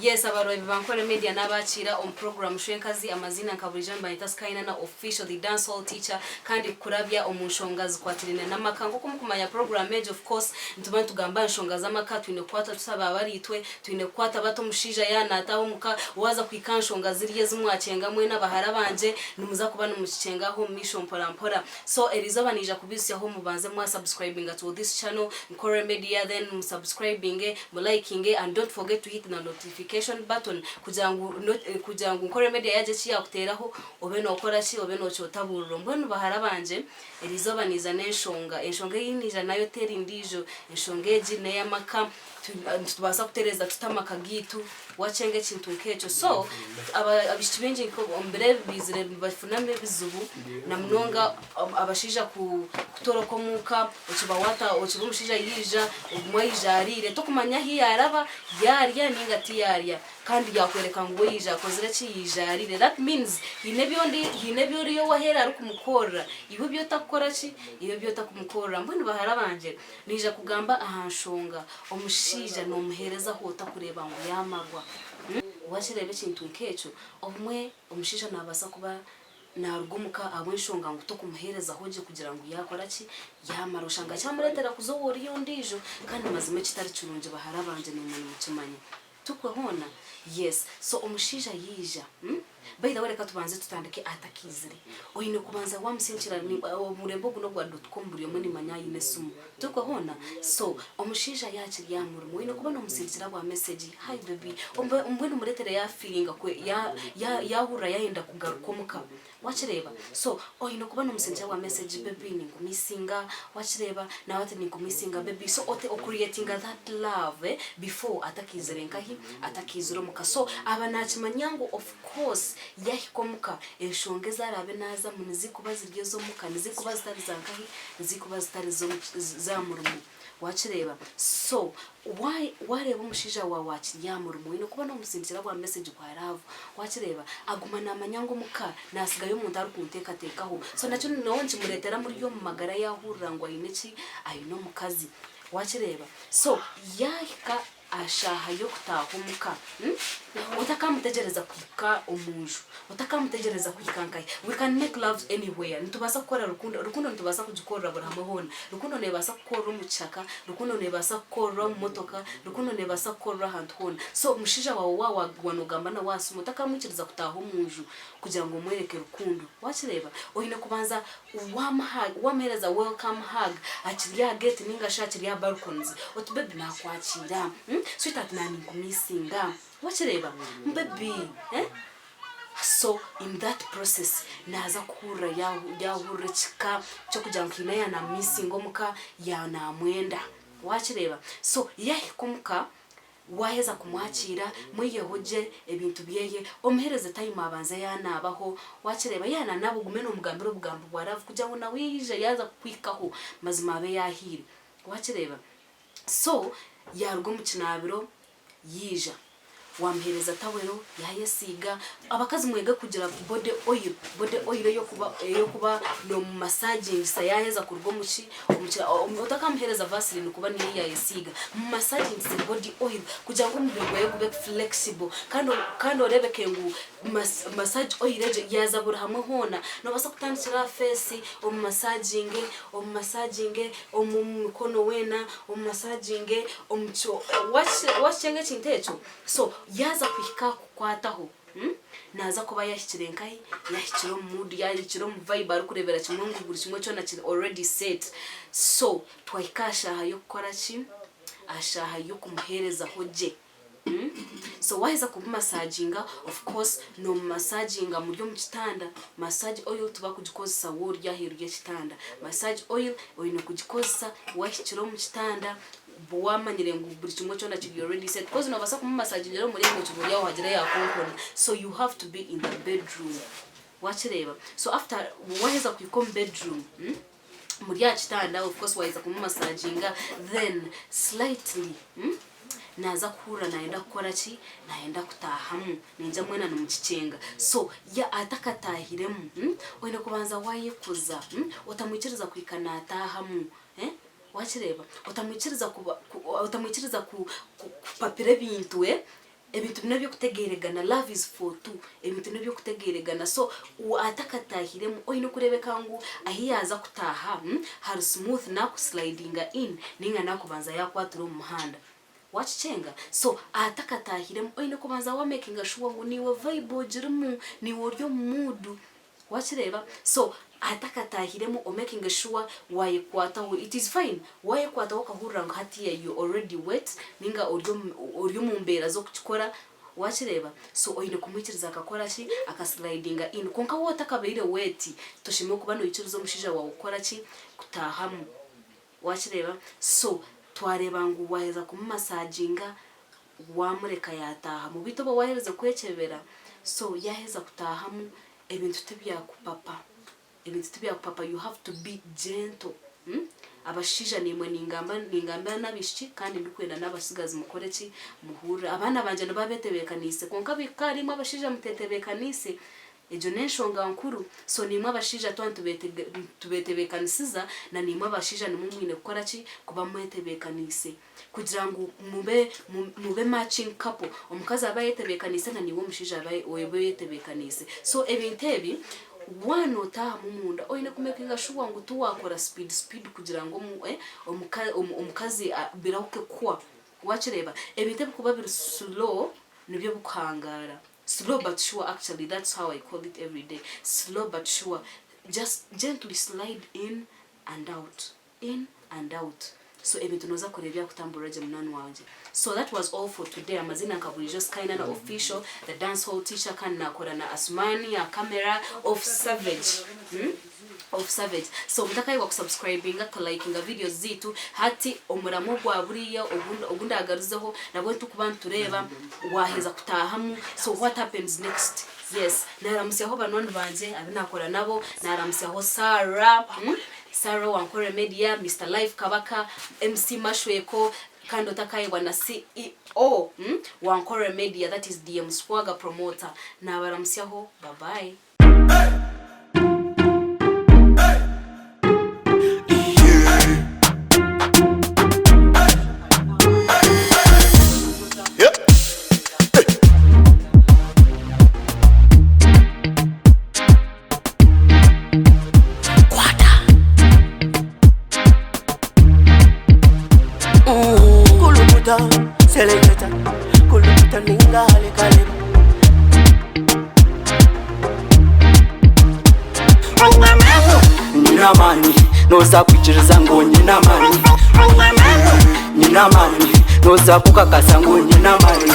Yes, abarwayi ba Nkore Media n'abakiira omu puroguramu Shwenkazi. Amaziina nka burijo nibanyeeta Skyinana Official, the dancehall teacher, kandi kukurabya omu nshonga zikwatiraine n'amaka. Nk'oku mukumanya puroguramu egi of course nituba nitugamba aha nshonga z'amaka, twine kukwata tuta ba bariitwe, twine kukwata bata omushaija yaaba naataaha omuka, waaza kuhika aha nshonga ziriya ezi mwakyenga mwena bahara bangye, nimuza kuba nimukikyenga aho omu maisho mpora mpora. So erizooba niija kubiitsyaho mubanze mwa subscribinga to this channel Nkore Media then mu subscribinge, mu likinge and don't forget to hit the notification button kugira ngu kugira ngu Nkore Media yagira eki yakuteeraho obe nokora ki obe nokyotaburura. Mbwenu bahara bangye erizooba niiza n'enshonga, enshonga ei niija nayo teri ndiijo, enshonga egi n'eyamaka. Nitubaasa kutereeza tuta amaka gaitu wakyenga ekintu nk'ekyo? So abaishiki baingi omu biro ebi baizire nibafunamu ebizibu na munonga abashaija kutoroka omuka, okiba waata okiba omushaija yaija obumwe aija ariire tokumanya ahu yaaraba yaarya nainga tiyaarya kandi yaakworeka ngu we yaija akozire ki yaija ariire that means haine ebi ondi haine ebi oriyo ow'aheeru arikumukorera iwe ebi otakukora ki iwe ebi otakumukorera. Mbwenu bahara bangye Naija kugamba aha nshonga omushaija nomuheereza ahu otakureeba ngu yaamarwa. Wakireeba ekintu nk'ekyo, obumwe omushaija nabaasa kuba naruga omuka ahabw'enshonga ngu tokumuheerezaho gye kugira ngu yaakora ki, yaamara. Oshanga kyamureetera kuza ow'oriya ondiijo kandi mazima ekitari kirungi bahara bangye naimwe nimukimanya. Tukwe hoona? Yes. So omushaija yaija, umm by the way reka tubanze tutandike atakaizire. Oine kubanza wamusinkira, omurembe ogu n'ogwa dot com buri omwe nimanya aine esimu. Tukwe hoona? So omushaija yaakiri aha murimo oine kuba nomusinkira bwa message, hi baby, mbwenu omureetere ya feelinga kwe ya ya yahurira yayenda kugaruka omuka. Wakireeba? So oine kuba nomusindikira bwa message baby ninkumissinga, wakireeba? Nawe ati ninkumissinga baby, so ote ocreatinga that love eh before atakaizire nkahi? Atakaizire omuka. So aba nakimanya ngu of course yahika omuka enshonga ezi araabe nazamu nizikuba ziri ezomuka, nizikuba zitari za nkahi? Nizikuba zitari z'aha murimo. Wakireeba? So why wareeba omushaija waawe akiri aha murimo oine kuba nomusindikira bwa message bwa love wakireeba? Aguma namanya ngu omuka nasigayo omuntu arikunteekateekaho so nakyo nawe nikimureetera muri omu magara yahurira ngu aine ki? Aine omukazi wakireeba? So yahika Aha shaaha y'okutaaha omuka, otakamutegyereza kuhika omu nju, otakamutegyereza kuhika nkahi. We can make love anywhere, nitubaasa kukora rukundo, rukundo nitubaasa kugikorera buri hamwe hoona. Rukundo neebaasa kukorwa omu kishaka, rukundo neebaasa kukorwa omu motoka, rukundo neebaasa kukorwa ahantu hoona. So omushaija waawe waaba noogamba nawe aha simu, otakamwikiriza kutaaha omu nju kugira ngu omworeke rukundo. Waakireeba? Oine kubanza Wamuheereza welcome hug akiri aha gate ninga shi akiri aha balconies oti baby nakwakiira, sweetheart na ninkumissinga wakireeba baby eh so in that process naaza kuhurira yahurira ekihika ky'okugira ngu haine yaaba namumissinga omuka yaaba namwenda wakireeba so yahika omuka Waaheza kumwakiira, mwiheho gye ebintu byeye, omuheereze time abanze yaanaabaho, waakireeba yaananaaba ogume noomugambira obugambo bwa love kugira ngu nawe yaija yaaza kukuhikaho mazima abe yaahiire, waakireeba? So yaaruga omu kinaabiro yaija, waamuheereza tawero yaayesiiga, abakazi mwege kugira body oil, body oil ey'okuba ey'okuba noomumasagingisa yaaheza kuruga omu ki? Otakamuhereza vaseline kuba niyo yayesiiga, mu massagingise body oil kugira ngu omubiri gweye gube flexible kandi kandi orebeke ngu massage oil egyo yaza buri hamwe hoona. Nobasa kutandikira aha face omu massaginge, omu massaginge, omu mikono weena omu massaginge, wakyenga ekintu ekyo? So yaza kuhika ahakukwataho. Naaza kuba yaahikire nkahi? Yaahikire omu mood, yaahikire omu vibe arikureebera kimwe ngu buri kimwe kyona kiri already set. So twahika aha shaaha y'okukora ki? Aha shaaha y'okumuheerezaho gye. So waaheza kumumasaginga, of course noomumasaginga muri omu kitanda. Massage oil tibakugikozesa waaba ori aheeru y'ekitanda. Massage oil oine kugikozesa waahikire omu kitanda. Wamanyire ngu buri kimwe kyona kiri already set coz nobasa kumumasagingira omu muringo okiba ori aho hagira eyakonkona so you have to be in the bedroom wakireeba so after waheza kuhika omu bedroom muri aha kitanda of course waheza kumumasaginga then slightly naza kuhurira nayenda kukora ki nayenda kutahamu ningira mwena nimukikyenga so atakatahiremu oyine kubanza wayekuza otamwikiriza kuhika natahamu. Wakireeba? Otamwikiriza kuba, otamwikiriza ku, ku, kupapira ebintu, eh? Ebintu n'eby'okutegeeregana, love is for two, ebintu n'eby'okutegeeregana so atakataahiremu oine kureebeka ngu ahi yaaza kutaaha hari smooth naakuslidinga in nainga naakubanza yaakwatira omu muhanda. Waakikyenga? So atakataahiremu oine kubanza waamakinga sure ngu naiwe vibe ogirimu, naiwe ori omu mood. Wakireeba? So atakatahiremu omakinge sure wayekwataho it is fine wayekwataho okahurira ngu hatiya you already wet ninga ori ori omumbera zokukikora wakireeba? So oyine kumwikiriza akakora ki? Aka slidinga in kwonka waaba otakabaire wet toshemereire kuba noyikiriza omushaija waawe kukora ki? Kutahamu wakireeba? So twareeba ngu waheza kumumasaginga wamureka yatahamu beitu oba waherize kwekyebera so yaheza kutahamu Ebintu tibyakupapa, ebintu tibyakupapa you have to be gentle Abashaija naimwe ningamba ningambira n'abaishiki kandi ndikwenda n'abatsigazi mukore ki? Muhurire. Abaana bangye nibaba betebeekaniise kwonka bihika ahari imwe abashaija mutetebeekaniise, egyo n'enshonga nkuru. So naimwe abashaija twaba nitubetebeekanisiza na naimwe abashaija nimwo mwine kukora ki? Kuba mwetebeekaniise. Kugira ngu mube mube matching couple, omukazi abe ayetebeekaniise na naiwe omushaija abe obe oyetebeekaniise. So ebintu ebi waaba nootaahamu omunda oine kumekinga shuwa ngu tiwaakora speed speed kugira ngu omukazi birahuke kuhwa. Waakireeba? Ebintu ebirikuba biri slow nibyo birikuhangaara. Slow but sure actually that's how I call it everyday, slow but sure, just gently slide in and out. In and out so ebintu noza kureeba byakutamburira gye munywani wangye so that was all for today amazina nka burijo Skyna official the dance hall teacher kandi nakora na Asumani aha camera of savage of savage so mutakayebwa ku subscribinga ku likinga videos zeitu hati omuramwa ogwa buriya ogu ndagaruzeho nabwo nitukuba nitureeba waheza kutahamu so what happens next yes naramusyaho banywani bangye abu nakora nabo naramusyaho Sarah. Sarah owa Nkore Media, Mister Life Kabaka, MC Mashweko kandi otakayebwa na CEO wa Nkore Media that is DM Swagger Promoter. Nabaramutsyaho bye bye. Kulukuta, seleketa, kulukuta ninga hale Nyina amani, noza kwikiriza ngu nyina amani Nyina amani, noza kukakasa ngu nyina amani.